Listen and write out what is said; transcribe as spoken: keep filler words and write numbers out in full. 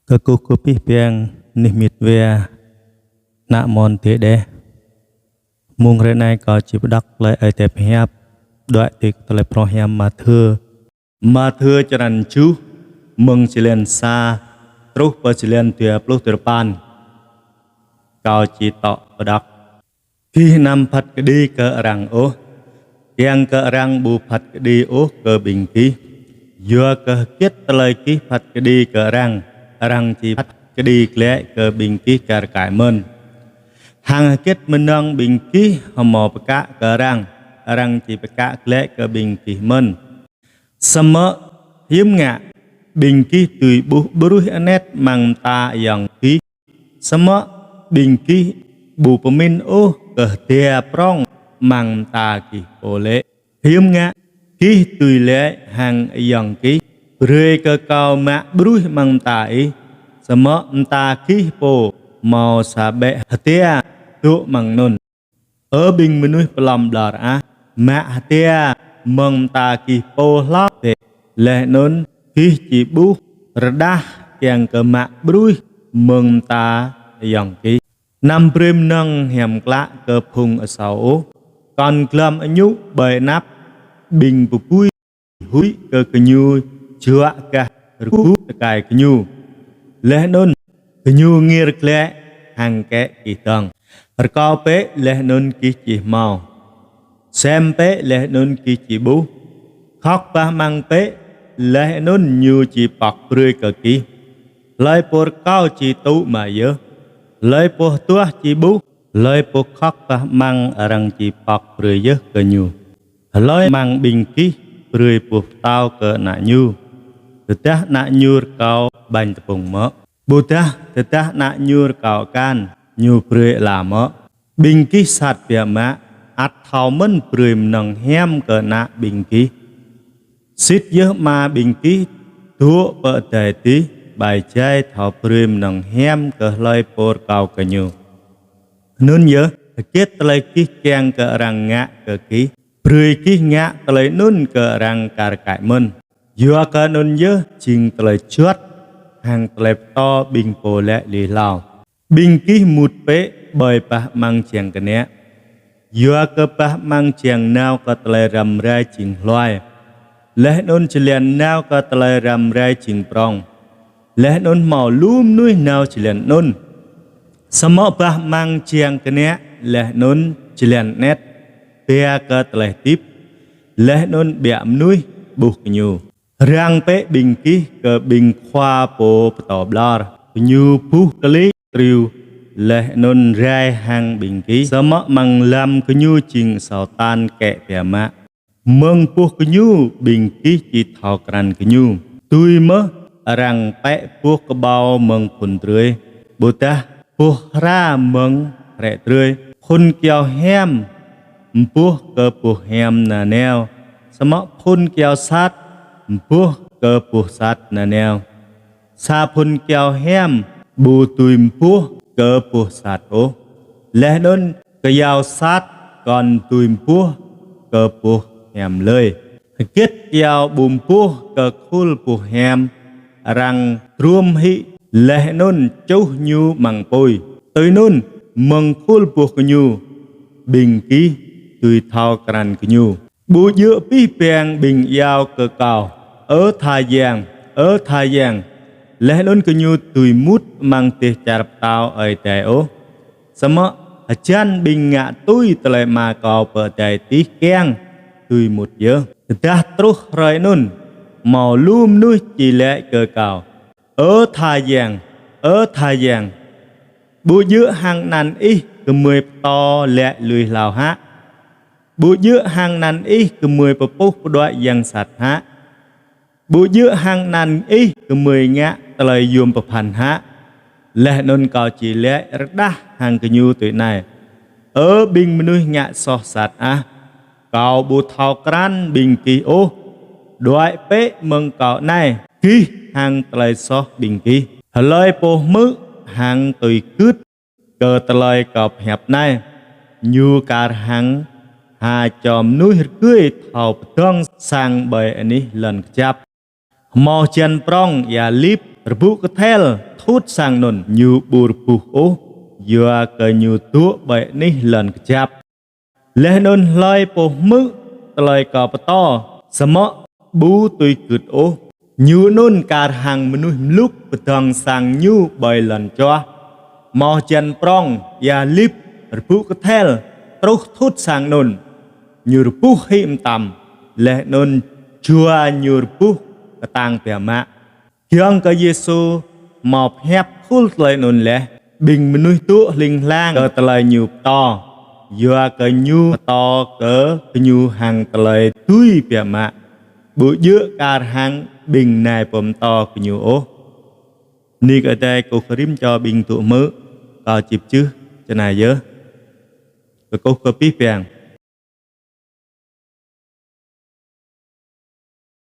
Kơkuh kơ abih bang anih mĭt wa, ană mơnuih tơdeh. Mông hrơi anai kâo či pơđŏk tơlơi Ơi Adai pơhiăp, đuaĭ tui tơlơi phrâo hiam Mathiơ. Mathiơ črăn tơjuh, mơ̆ng jơlan sa truh pơ jơlan dua pluh duapăn. Kâo či tŏ pơđŏk. Gih anăm phat kơđi kơ arăng ôh, kiăng kơ arăng ƀu phat kơđi ôh kơ ƀing gih. Yua kơ hơget tơlơi gih phat kơđi kơ arăng, arăng či phat kơđi glaĭ kơ ƀing gih kar kaĭ mơ̆n. Hăng hơget mơnơ̆ng ƀing gih hơmâo pơkă kơ arăng, arăng či pơkă glaĭ kơ ƀing gih mơ̆n. Samơ̆ hiư̆m ngă ƀing gih dưi ƀuh bruih anet amăng mơta ayŏng gih, samơ̆ ƀing gih ƀu pơmĭn ôh kơ hơdia prŏng amăng mơta gih pô lĕ? Hiư̆m ngă gih dưi laĭ hăng ayŏng gih: Brơi kơ kâo mă bruih amăng mơta ih, samơ̆ mơta gih pô hơmâo sa ƀĕ hơdia dŏ amăng anŭn? Ơ ƀing mơnuih pơlŏm ƀlŏr ah, mă hơdia mơ̆ng mơta gih pô hlâo bĕ, laih anŭn gih či ƀuh rơđah kiăng kơ mă bruih mơ̆ng mơta ayŏng gih. Anăm brơi mơnơ̆ng hiam klă kơ phung asâo ôh, kŏn glŏm añŭ ƀơi anăp ƀing bơbui, huĭ kơ gơñu juă gah rơgŭ tơkai gơñu, laih anŭn gơñu ngir glaĭ hăng kĕ gih dơ̆ng. Rơkâo bĕ laih anŭn gih či hơmâo, sem bĕ laih anŭn gih či ƀuh, khŏk bah amăng bĕ laih anŭn ñu či pŏk brơi kơ gih. Hlơi pô rơkâo či tŭ mă yơh, hlơi pô hơduah či ƀuh, hlơi pô khŏk bah amăng arăng či pŏk brơi yơh kơ ñu. Hlơi amăng ƀing gih brơi boh pơtâo kơ ană ñu, tơdah ană ñu rơkâo ƀañ tơpŭng mơ̆? Ƀôdah tơdah ană ñu rơkâo akan, ñu brơi ala mơ̆? Ƀing gih sat biă mă, ăt thâo mơ̆n brơi mơnơ̆ng hiam kơ ană ƀing gih. Sĭt yơh Ama ƀing gih dŏ pơ adai adih ƀai jai thâo brơi mơnơ̆ng hiam kơ hlơi pô rơkâo kơ ñu. Anŭn yơh, hơget tơlơi gih kiăng kơ arăng ngă kơ gih, brơi gih ngă tơlơi anŭn kơ arăng kar kaĭ mơ̆n. Yua kơ anŭn yơh jing tơlơi juăt hăng tơlơi pơtô ƀing pô laĭ lui hlâo. Ƀing gih mŭt bĕ ƀơi bah amăng jiăng kơnă, yua kơ bah amăng jiăng nao kơ tơlơi răm rai jing hluai, laih anŭn jơlan nao kơ tơlơi răm rai jing prŏng, laih anŭn hơmâo lu mơnuih nao jơlan anŭn. Samơ̆ bah amăng jiăng kơnă laih anŭn jơlan anet ba kơ tơlơi hơdip, laih anŭn ƀiă mơnuih ƀuh gơñu. Răng bĕ ƀing gih kơ ƀing khua pô pơtô ƀlŏr, gơñu buh kơlĭ triu laih anŭn rai hăng ƀing gih, samơ̆ amăng lăm gơñu jing asâo tan kĕ biă mă. Mơ̆ng boh gơñu ƀing gih či thâo krăn gơñu. Dưi mơ̆ arăng pĕ boh kơƀâo mơ̆ng phŭn drơi, ƀôdah boh hra mơ̆ng hrĕ drơi? Phŭn kyâo hiam mơboh kơ boh hiam nanao, samơ̆ phŭn kyâo sat mơboh kơ boh sat nanao. Sa phŭn kyâo hiam ƀu dưi mơboh kơ boh sat ôh, laih anŭn kyâo sat kŏn dưi mơboh kơ boh hiam lơi. Hơget kyâo ƀu mơboh kơ khul boh hiam, arăng druôm hĭ laih anŭn čuh ñu amăng apui. Tui anŭn mơ̆ng khul boh gơñu ƀing gih dưi thâo krăn gơñu. Ƀu djơ̆ abih bang ƀing iâu kơ kâo: Ơ Tha Yang, Ơ Tha Yang, laih anŭn gơñu dưi mŭt amăng dêh čar pơtao Ơi Adai ôh. Samơ̆ hơjăn ƀing ngă tui tơlơi Ama kâo pơ adai adih kiăng dưi mŭt yơh. Tơdah truh hrơi anŭn, hơmâo lu mơnuih či laĭ kơ kâo: Ơ Tha Yang, Ơ Tha Yang, ƀu djơ̆ hăng anăn ih gơmơi pơtô laĭ lui hlâo hă? Ƀu djơ̆ hăng anăn ih gơmơi pơpuh pơđuaĭ yang sat hă? Ƀu djơ̆ hăng anăn ih gơmơi ngă tơlơi yôm pơphan hă? Laih anŭn kâo či laĭ rơđah hăng gơñu tui anai: Ơ ƀing mơnuih ngă soh sat ah, kâo ƀu thâo krăn ƀing gih ôh. Đuaĭ bĕ mơ̆ng kâo anai, gih hăng tơlơi soh ƀing gih. Hlơi pô hmư̆ hăng tui gưt kơ tơlơi kâo pơhiăp anai, ñu kar hăng ha čô mơnuih rơgơi thâo pơdơ̆ng sang ƀơi anih lŏn kơjăp. Hơmâo hơjăn prŏng ia lip Rơbŭ kơthel thut sang anŭn, ñu ƀu rơbuh ôh, yua kơ ñu dŏ ƀơi anih lŏn kơjăp. Laih anŭn hlơi pô hmư̆ tơlơi kâo pơtô, samơ̆ ƀu tui gưt ôh, ñu anŭn kar hăng mơnuih mlŭk pơdơ̆ng sang ñu ƀơi lŏn čuah. Hmâo hơjan prŏng ia lip rơbŭ kơthel truh thut sang anŭn, ñu rơbuh hĭ mơtam, laih anŭn jua ñu rơbuh kơtang biă mă. Giŏng kơ Yêsu hmâo pơhiăp khul tơlơi anŭn laih, ƀing mơnuih dŏ hling hlang kơ tơlơi ñu pơtô, yua kơ ñu pơtô kơ gơñu hăng tơlơi tui biă mă, ƀu djơ̆ kar hăng ƀing nai pơtô gơñu ôh. Bơni kơ Ơi Adai. Kơkuh rĭm čô ƀing dŏ hmư̆, kâo čip čih čơnai yơh. Kơkuh kơ abih bang.